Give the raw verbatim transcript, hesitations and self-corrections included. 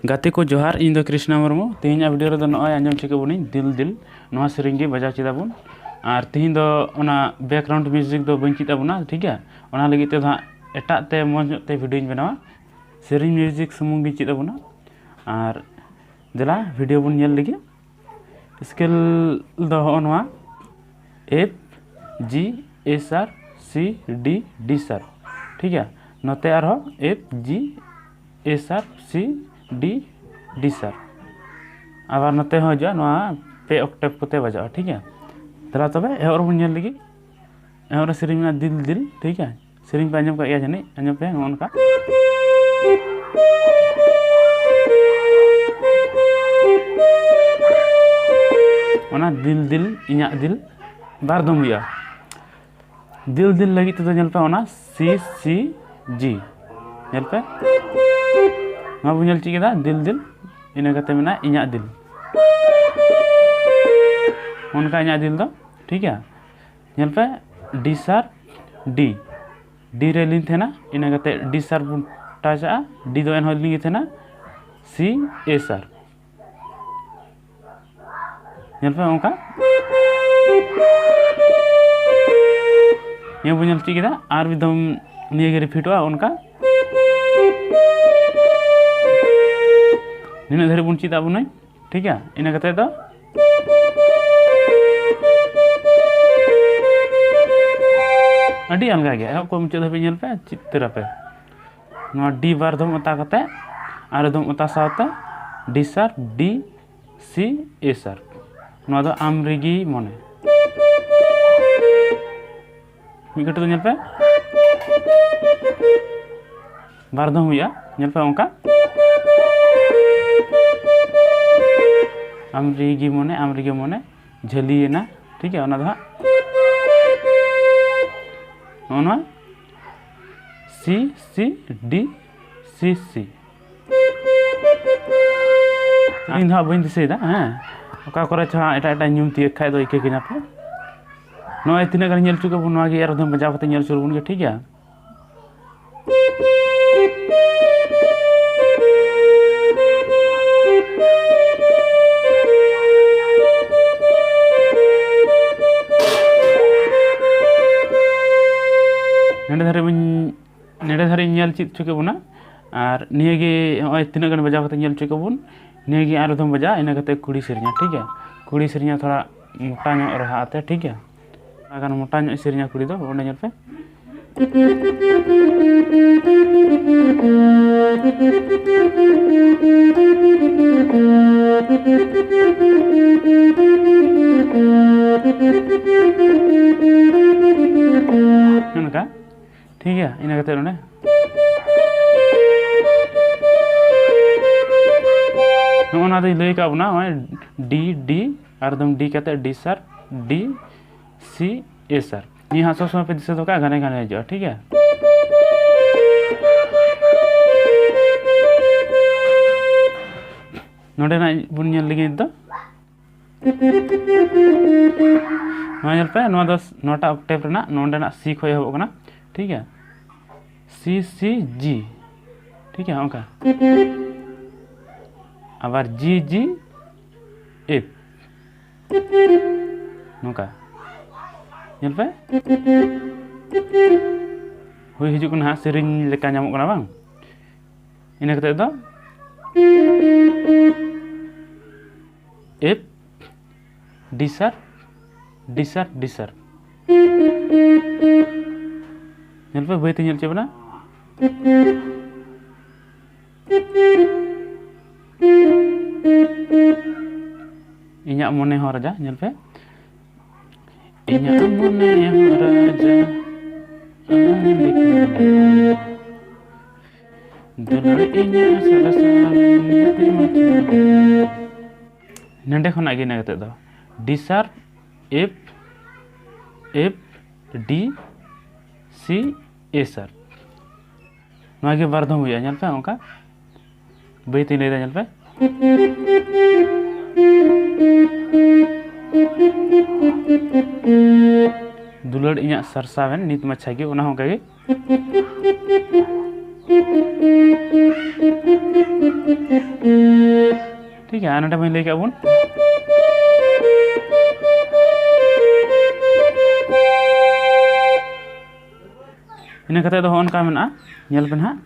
ᱜᱟᱛᱮ ᱠᱚ ᱡᱚᱦᱟᱨ, ᱤᱧ ᱫᱚ ᱠᱨᱤᱥᱱᱟ ᱢᱩᱨᱢᱩ᱾ ᱛᱮᱦᱮᱧᱟᱜ ᱵᱷᱤᱰᱤᱭᱳ ᱨᱮᱫᱚ ᱱᱚᱜᱼᱚᱭ ᱟᱸᱡᱚᱢ ᱪᱚ ᱠᱮᱫ ᱵᱚᱱᱟᱹᱧ ᱫᱤᱞ ᱫᱤᱞ, ᱱᱚᱣᱟ ᱥᱮᱨᱮᱧ ᱜᱮ ᱵᱟᱡᱟᱣ ᱪᱮᱫ ᱟᱵᱚᱱ᱾ ᱟᱨ ᱛᱮᱦᱮᱧ ᱫᱚ ᱚᱱᱟ ᱵᱮᱠᱜᱨᱟᱣᱩᱱᱰ ᱢᱤᱣᱡᱤᱠ ᱫᱚ ᱵᱟᱹᱧ ᱪᱮᱫ ᱟᱵᱚᱱᱟ, ᱴᱷᱤᱠ ᱜᱮᱭᱟ? ᱚᱱᱟ ᱞᱟᱹᱜᱤᱫ ᱛᱮᱫᱚ ᱦᱟᱸᱜ ᱮᱴᱟᱜ ᱛᱮ ᱢᱚᱡᱽ ᱧᱚᱜ ᱛᱮ ᱵᱷᱤᱰᱤᱭᱳᱧ ᱵᱮᱱᱟᱣᱟ᱾ ᱥᱮᱨᱮᱧ ᱢᱤᱣᱡᱤᱠ ᱥᱩᱢᱩᱝ ᱜᱤᱧ ᱪᱮᱫ ᱟᱵᱚᱱᱟ᱾ ᱟᱨ ᱫᱮᱞᱟ ᱵᱷᱤᱰᱤᱭᱳ ᱵᱚᱱ ᱧᱮᱞ ᱞᱮᱜᱮ᱾ ᱥᱠᱮᱞ ᱫᱚ ᱦᱚᱸᱜᱼᱚ ᱱᱚᱣᱟ F, G, A sharp, C, D, D sharp, ᱴᱷᱤᱠ ᱜᱮᱭᱟ? ᱱᱚᱛᱮ ᱟᱨᱦᱚᱸ F, G, A sharp, C, D, D sharp᱾ ᱟᱵᱟᱨ ᱱᱚᱛᱮ ᱦᱚᱸ ᱦᱤᱡᱩᱜᱼᱟ, ᱱᱚᱣᱟ ᱯᱮ ᱚᱠᱴᱮᱵᱽ ᱠᱚᱛᱮ ᱵᱟᱡᱟᱜᱼᱟ, ᱴᱷᱤᱠ ᱜᱮᱭᱟ? ᱫᱮᱞᱟ ᱛᱚᱵᱮ ᱮᱦᱚᱵ ᱨᱮᱵᱚᱱ ᱧᱮᱞ ᱞᱮᱜᱮ᱾ ᱮᱦᱚᱵ ᱨᱮ ᱥᱮᱨᱮᱧ ᱢᱮᱱᱟᱜᱼᱟ ᱫᱤᱞ ᱫᱤᱞ, ᱴᱷᱤᱠ ᱜᱮᱭᱟ? ᱥᱮᱨᱮᱧ ᱯᱮ ᱟᱸᱡᱚᱢ ᱠᱟᱜ ᱜᱮᱭᱟ ᱡᱟᱹᱱᱤᱡ, ᱟᱸᱡᱚᱢ ᱯᱮ ᱱᱚᱜᱼᱚ ᱱᱚᱝᱠᱟ᱾ ᱚᱱᱟ ᱫᱤᱞ ᱫᱤᱞ ᱤᱧᱟᱹᱜ ᱫᱤᱞ ᱵᱟᱨ ᱫᱚᱢ ᱦᱩᱭᱩᱜᱼᱟ᱾ ᱫᱤᱞ ᱫᱤᱞ ᱞᱟᱹᱜᱤᱫ ᱛᱮᱫᱚ ᱧᱮᱞ ᱯᱮ ᱚᱱᱟ C, C, G᱾ ᱧᱮᱞ ᱯᱮ, ᱱᱚᱣᱟ ᱵᱚᱱ ᱧᱮᱞ ᱪᱮᱫ ᱠᱮᱫᱟ, ᱫᱤᱞ ᱫᱤᱞ, ᱤᱱᱟᱹ ᱠᱟᱛᱮ ᱢᱮᱱᱟᱜᱼᱟ ᱤᱧᱟᱹᱜ ᱫᱤᱞ᱾ ᱚᱱᱠᱟ ᱤᱧᱟᱹᱜ ᱫᱤᱞ ᱫᱚ, ᱴᱷᱤᱠ ᱜᱮᱭᱟ? ᱧᱮᱞ ᱯᱮ, D sharp, D, D ᱨᱮ ᱞᱤᱱ ᱛᱟᱦᱮᱱᱟ, ᱤᱱᱟᱹ ᱠᱟᱛᱮ D sharp ᱵᱚᱱ ᱴᱟᱪᱟᱜᱼᱟ, D ᱫᱚ ᱮᱱᱦᱚᱸ ᱞᱤᱱ ᱜᱮ ᱛᱟᱦᱮᱱᱟ, C, A sharp᱾ ᱧᱮᱞ ᱯᱮ ᱚᱱᱠᱟ᱾ ᱱᱤᱭᱟᱹ ᱵᱚᱱ ᱧᱮᱞ ᱪᱮᱫ ᱠᱮᱫᱟ, ᱟᱨ ᱢᱤᱫ ᱫᱚᱢ ᱱᱤᱭᱟᱹ ᱜᱮ ᱨᱤᱯᱤᱴᱚᱜᱼᱟ ᱚᱱᱠᱟ᱾ ᱱᱤᱱᱟᱹᱜ ᱫᱷᱟᱹᱨᱤᱡ ᱵᱚᱱ ᱪᱮᱫ ᱟᱵᱚᱱᱟᱹᱧ, ᱴᱷᱤᱠ ᱜᱮᱭᱟ? ᱤᱱᱟᱹ ᱠᱟᱛᱮ ᱫᱚ ᱟᱹᱰᱤ ᱟᱞᱜᱟ ᱜᱮᱭᱟ, ᱮᱦᱚᱵ ᱠᱷᱚᱱ ᱢᱩᱪᱟᱹᱫ ᱫᱷᱟᱹᱵᱤᱡ ᱧᱮᱞ ᱯᱮ, ᱪᱮᱫ ᱩᱛᱟᱹᱨ ᱟᱯᱮ᱾ ᱱᱚᱣᱟ D ᱵᱟᱨ ᱫᱚᱢ ᱚᱛᱟ ᱠᱟᱛᱮ ᱟᱨ ᱫᱚᱢ ᱚᱛᱟ ᱥᱟᱶᱛᱮ D sharp, D, C, A sharp᱾ ᱱᱚᱣᱟ ᱫᱚ ᱟᱢ ᱨᱮᱜᱮ ᱢᱚᱱᱮ᱾ ᱢᱤᱫ ᱠᱟᱹᱴᱩᱵ ᱫᱚ ᱧᱮᱞ ᱯᱮ, ᱵᱟᱨ ᱫᱚᱢ ᱦᱩᱭᱩᱜᱼᱟ, ᱧᱮᱞ ᱯᱮ ᱚᱱᱠᱟ᱾ ᱟᱢ ᱨᱮᱜᱮ ᱢᱚᱱᱮ, ᱟᱢ ᱨᱮᱜᱮ ᱢᱚᱱᱮ ᱡᱷᱟᱹᱞᱤᱭᱮᱱᱟ, ᱴᱷᱤᱠ ᱜᱮᱭᱟ? ᱚᱱᱟ ᱫᱚ ᱦᱟᱸᱜ ᱱᱚᱜᱼᱚ ᱱᱚᱣᱟ C, C, D, C, C᱾ ᱤᱧ ᱫᱚ ᱦᱟᱸᱜ ᱵᱟᱹᱧ ᱫᱤᱥᱟᱹᱭᱮᱫᱟ, ᱦᱮᱸ, ᱚᱠᱟ ᱠᱚᱨᱮ ᱪᱚ ᱦᱟᱸᱜ ᱮᱴᱟᱜ ᱮᱴᱟᱜ ᱧᱩᱢ ᱛᱤᱭᱳᱜ ᱠᱷᱟᱡ ᱫᱚ ᱤᱠᱟᱹ ᱠᱟᱹᱧᱟ ᱯᱮ᱾ ᱱᱚᱜᱼᱚᱭ ᱛᱤᱱᱟᱹᱜ ᱜᱟᱱ ᱧᱮᱞ ᱦᱚᱪᱚ ᱠᱮᱫ ᱵᱚᱱ, ᱱᱚᱣᱟ ᱜᱮ ᱟᱨ ᱫᱷᱚᱢ ᱵᱟᱡᱟᱣ ᱠᱟᱛᱮ ᱧᱮᱞ ᱦᱚᱪᱚ ᱵᱚᱱ ᱜᱮ, ᱴᱷᱤᱠ ᱜᱮᱭᱟ? ᱱᱚᱰᱮ ᱫᱷᱟᱹᱨᱤᱡ ᱤᱧ ᱧᱮᱞ ᱪᱮᱫ ᱦᱚᱪᱚ ᱠᱮᱫ ᱵᱚᱱᱟ᱾ ᱟᱨ ᱱᱤᱭᱟᱹ ᱜᱮ ᱱᱚᱜᱼᱚᱭ ᱛᱤᱱᱟᱹᱜ ᱜᱟᱱ ᱵᱟᱡᱟᱣ ᱠᱟᱛᱮ ᱧᱮᱞ ᱦᱚᱪᱚ ᱠᱮᱫ ᱵᱚᱱ, ᱱᱤᱭᱟᱹ ᱜᱮ ᱟᱨ ᱫᱚᱢ ᱵᱟᱡᱟᱣᱟ, ᱤᱱᱟᱹ ᱠᱟᱛᱮ ᱠᱩᱲᱤ ᱥᱮᱨᱮᱧᱟ, ᱴᱷᱤᱠ ᱜᱮᱭᱟ? ᱠᱩᱲᱤ ᱥᱮᱨᱮᱧᱟ ᱛᱷᱚᱲᱟ ᱢᱚᱴᱟ ᱧᱚᱜ ᱨᱟᱦᱟ ᱟᱛᱮ, ᱴᱷᱤᱠ ᱜᱮᱭᱟ? ᱛᱷᱚᱲᱟ ᱜᱟᱱ ᱢᱚᱴᱟ ᱧᱚᱜ ᱥᱮᱨᱮᱧᱟ ᱠᱩᱲᱤ ᱫᱚ, ᱚᱸᱰᱮ ᱧᱮᱞ ᱯᱮ᱾ ᱱᱚᱝᱠᱟ᱾ ᱴᱷᱤᱠ ᱜᱮᱭᱟ, ᱤᱱᱟᱹ ᱠᱟᱛᱮ ᱱᱚᱰᱮ ᱱᱚᱜᱼᱚ ᱱᱚᱣᱟ ᱫᱚᱧ ᱞᱟᱹᱭ ᱟᱠᱟᱫ ᱵᱚᱱᱟ, ᱱᱚᱜᱼᱚᱭ D, D, ᱟᱨ ᱮᱠᱫᱚᱢ D ᱠᱟᱛᱮ D sharp, D, C, A sharp᱾ ᱱᱤᱭᱟᱹ ᱦᱟᱸᱜ ᱥᱚᱵ ᱥᱚᱢᱚᱭ ᱯᱮ ᱫᱤᱥᱟᱹ ᱫᱚᱦᱚ ᱠᱟᱜᱼᱟ, ᱜᱷᱟᱱᱮ ᱜᱷᱟᱱᱮ ᱦᱤᱡᱩᱜᱼᱟ, ᱴᱷᱤᱠ ᱜᱮᱭᱟ? ᱱᱚᱰᱮᱱᱟᱜ ᱵᱚᱱ ᱧᱮᱞ ᱞᱮᱜᱮ ᱱᱤᱛ ᱫᱚ᱾ ᱱᱚᱣᱟ ᱧᱮᱞ ᱯᱮ, ᱱᱚᱣᱟ ᱫᱚ ᱱᱚᱣᱟᱴᱟᱜ octave ᱨᱮᱱᱟᱜ ᱱᱚᱰᱮᱱᱟᱜ C ᱠᱷᱚᱱ ᱮᱦᱚᱵᱚᱜ ᱠᱟᱱᱟ, ᱴᱷᱤᱠ ᱜᱮᱭᱟ? C, C, G, ᱴᱷᱤᱠ ᱜᱮᱭᱟ, ᱚᱱᱠᱟ᱾ ᱟᱵᱟᱨ G, G, F, ᱱᱚᱝᱠᱟ᱾ ᱧᱮᱞ ᱯᱮ, ᱦᱩᱭ ᱦᱤᱡᱩᱜ ᱠᱟᱱᱟ ᱦᱟᱸᱜ, ᱥᱮᱨᱮᱧ ᱞᱮᱠᱟ ᱧᱟᱢᱚᱜ ᱠᱟᱱᱟ ᱵᱟᱝ? ᱤᱱᱟᱹ ᱠᱟᱛᱮ ᱫᱚ F, D sharp, D sharp, D sharp᱾ ᱧᱮᱞ ᱯᱮ, ᱵᱟᱹᱭ ᱛᱮ ᱧᱮᱞ ᱦᱚᱪᱚ ᱵᱚᱱᱟ᱾ ᱤᱧᱟᱹᱜ ᱢᱚᱱᱮ ᱦᱚᱸ ᱨᱟᱡᱟ, ᱧᱮᱞ ᱯᱮ᱾ ᱤᱧᱟᱹᱜ ᱢᱚᱱᱮ ᱦᱚᱸ ᱨᱟᱡᱟ, ᱟᱢ ᱞᱮᱠᱟᱱ ᱫᱩᱞᱟᱹᱲ ᱤᱧᱟᱹᱜ ᱥᱟᱨᱥᱟᱣᱮᱱ ᱱᱤᱛ ᱢᱟᱪᱷᱟ᱾ ᱱᱚᱸᱰᱮ ᱠᱷᱚᱱᱟᱜ ᱜᱮ ᱤᱱᱟᱹ ᱠᱟᱛᱮ ᱫᱚ D sharp, F, F, D, C, A sharp᱾ ᱱᱚᱣᱟ ᱜᱮ ᱵᱟᱨ ᱫᱷᱚᱢ ᱦᱩᱭᱩᱜᱼᱟ, ᱧᱮᱞ ᱯᱮ, ᱚᱱᱠᱟ ᱵᱟᱹᱭ ᱛᱮᱧ ᱞᱟᱹᱭᱫᱟ, ᱧᱮᱞ ᱯᱮ᱾ ᱫᱩᱞᱟᱹᱲ ᱤᱧᱟᱹᱜ ᱥᱟᱨᱥᱟᱣᱮᱱ ᱱᱤᱛ ᱢᱟᱪᱷᱟ ᱜᱮ, ᱚᱱᱟ ᱦᱚᱸ ᱚᱱᱠᱟ ᱜᱮ᱾ ᱴᱷᱤᱠ ᱜᱮᱭᱟ, ᱟᱨ ᱱᱚᱰᱮ ᱵᱚᱱ ᱞᱟᱹᱭ ᱠᱟᱜ ᱵᱚᱱ᱾ ᱤᱱᱟᱹ ᱠᱟᱛᱮ ᱫᱚ ᱦᱚᱸᱜᱼᱚ ᱱᱚᱝᱠᱟ ᱢᱮᱱᱟᱜᱼᱟ, ᱧᱮᱞ ᱵᱮᱱ ᱦᱟᱸᱜ᱾